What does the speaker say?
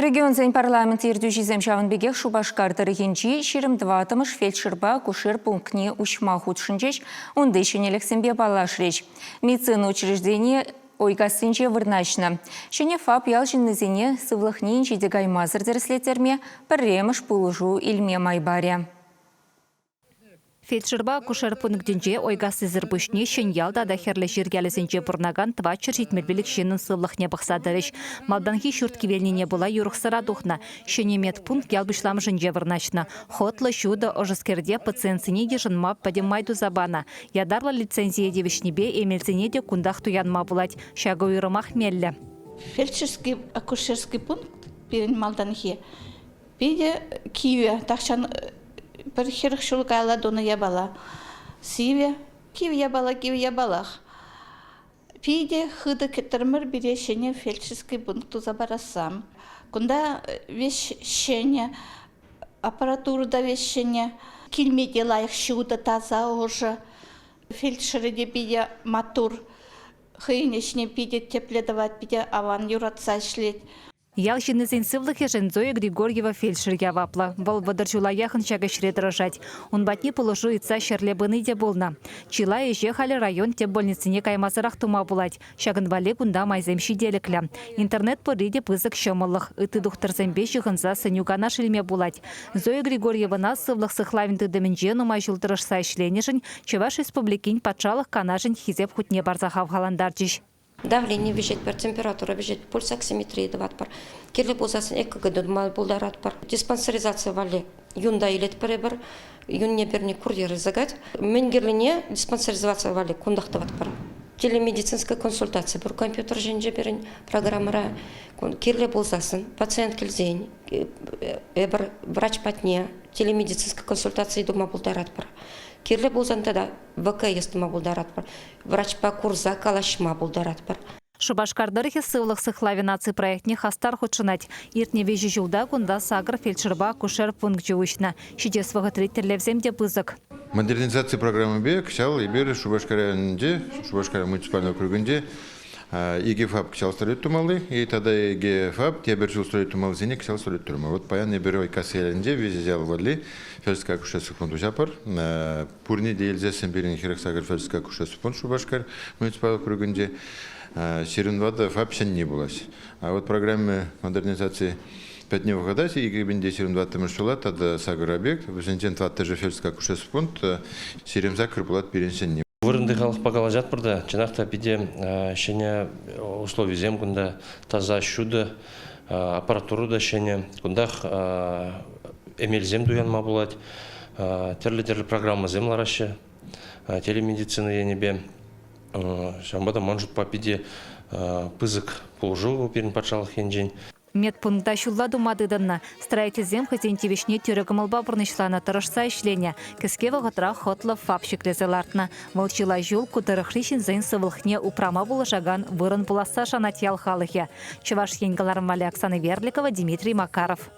Регионсен парламент ертӳҫисем ҫавӑн пекех Шупашкар тӑрӑхӗнчи 24-мӗш фельдшерпа акушер пунктне уҫма хутшӑнчӗҫ, унти ҫӗнӗлӗхсемпе паллашрӗҫ. Медицина учрежденийӗ Ойкассинче вырнаҫнӑ. Ҫӗнӗ ФАП ял ҫыннисене сывлӑхне инҫете каймасӑр тӗрӗслеттерме, пӗрремӗш пулӑшу илме май парӗ. Фельдшерпа акушер пунктӗнче Ойкассисӗр пуҫне Ҫӗньял тата Хӗрлӗҫыр ялӗсенче пурӑнакан 475 ҫыннӑн сывлӑхне пӑхса тӑрӗҫ. Малтанхи ҫурт кивелнине пула юрӑхсӑра тухнӑ. Ҫӗнӗ медпункт ял пуҫламӑшӗнче вырнаҫнӑ. Хӑтлӑ, ҫутӑ, ӑшӑскерте пациентсене йышӑнма пӗтӗм май туса панӑ. Ятарлӑ лицензие тивӗҫнипе эмелсене те кунтах туянма пулать. Ҫакӑ уйрӑмах меллӗ. Фельдшерский акушерский пункт пирӗн малтанхи питӗ кивӗ, тахҫан пӗр 40 ҫул каялла тунӑ япала. Сивӗ, кив япала, кив япалах. Питӗ хытӑ кӗтрӗмӗр пире ҫӗнӗ фельдшерский пункт туса парасса. Кунта веҫ ҫӗнӗ, аппаратура та веҫ ҫӗнӗ. Килме те лайӑх ҫутӑ, таса, ӑшӑ. Фельдшерӗ те питӗ маттур. Хӑйӗн ӗҫне питӗ тӗплӗ тӑвать, питӗ аван юратса ӗҫлет. Ял ҫыннисен сывлӑхӗшӗн Зоя Григорьева фельдшер яваплӑ. Вӑл 30 ҫула яхӑн ҫак ӗҫре тӑрӑшать. Ун патне пулӑшу ыйтса ҫӗрле пыни те пулнӑ. Чылай ӗҫе халӗ район тӗп больницине каймасӑрах тума пулать. Ҫакӑн валли кунта майсем ҫителӗклӗ. Интернет пурри те пысӑк ҫӑмӑллӑх. Ытти тухтӑрсемпе ҫыхӑнса сӗнӳ-канаш илме пулать. Зоя Григорьевӑна сывлӑх сыхлавӗн тытӑмӗнче нумай ҫул тӑрӑшса ӗҫленӗшӗн Чӑваш Республикин Патшалӑх Канашӗн Хисеп хутне парса хавхалантарчӗҫ. Давлени виҫетпӗр, температура виҫетпӗр, пульсоксиметрия тӑватпӑр. Кирлӗ пулсассӑн ЭКГ тума пултаратпӑр. Диспансеризаци валли юн та илетпӗр эпир. Юнне пӗрне курьер ӑсатать. Мӗн кирлине диспансеризаци валли кунтах тӑватпӑр. Телемедицинская консультаци пур компьютер ҫинче пирӗн программӑра. Кирлӗ пулсассӑн пациент килсен эпир врач патне телемедицинская консультаци тума пултаратпӑр. Кирлӗ пулсан тата ВКС тума пултаратпӑр. Врачпа курса калаҫма пултаратпӑр. Шупашкар тӑрӑхӗ Сывлӑх сыхлавӗ наци проектне хастар хутшӑнать. Иртнӗ виҫӗ ҫулта кунта сакӑр фельдшерпа акушер пункчӗ уҫнӑ. Ҫитес вӑхӑтри тӗллевсем те пысӑк. Модернизаци программипе кӑҫал эпир Шупашкар районӗнче, Шупашкар муниципаллӑ округӗнче икӗ ФАП кӑҫал строить тумалли и тата икӗ ФАП тепӗр ҫул строить тумаллисене кӑҫал строить турӑмӑр. Вот паян эпир Ойкасси ялӗнче виҫӗ ял валли фельдшерская акушерство пункт уҫатпӑр. Пурне те илсессӗн пирӗн 48 фельдшерская акушерство пункт Шупашкар муниципаллӑ округӗнче ҫырӑнва ФАП ҫӗнни пулать. А вот программа модернизации пӗтнӗ вӑхӑта 2024 ҫула тата сакӑр объект, вӗсенчен тӑваттӑшӗ фельдшерская акушерство пункт, 28 пулать пирӗн ҫӗнни. Вырӑнти халӑхпа калаҫатпӑр та, чӑнах та питӗ ҫӗнӗ условисем кунта, таса, ҫутӑ, аппаратура та ҫӗнӗ. Кунтах эмелсем туянма пулать, тӗрлӗ-тӗрлӗ программӑсем лараҫҫӗ телемедицина енӗпе. Ҫавӑнпа та ман шутпа питӗ пысӑк пулӑшу пирӗн патшалӑх енчен. Медпункта ҫулла тума тытӑннӑ. Строительсем хӑйсен тивӗҫне тӳрӗ кӑмӑлпа пурнӑҫланӑ, тӑрӑшса ӗҫленӗ. Кӗске вӑхӑтра хӑтлӑ ФАП ҫӗклесе лартнӑ. Вӑл чылай ҫул ку тӑрӑхри ҫынсен сывлӑхне упрама пулӑшакан вырӑн пуласса шанать ял халӑхӗ. Чӑваш Ен кӑларӑм валли Оксана Верликова, Дмитрий Макаров.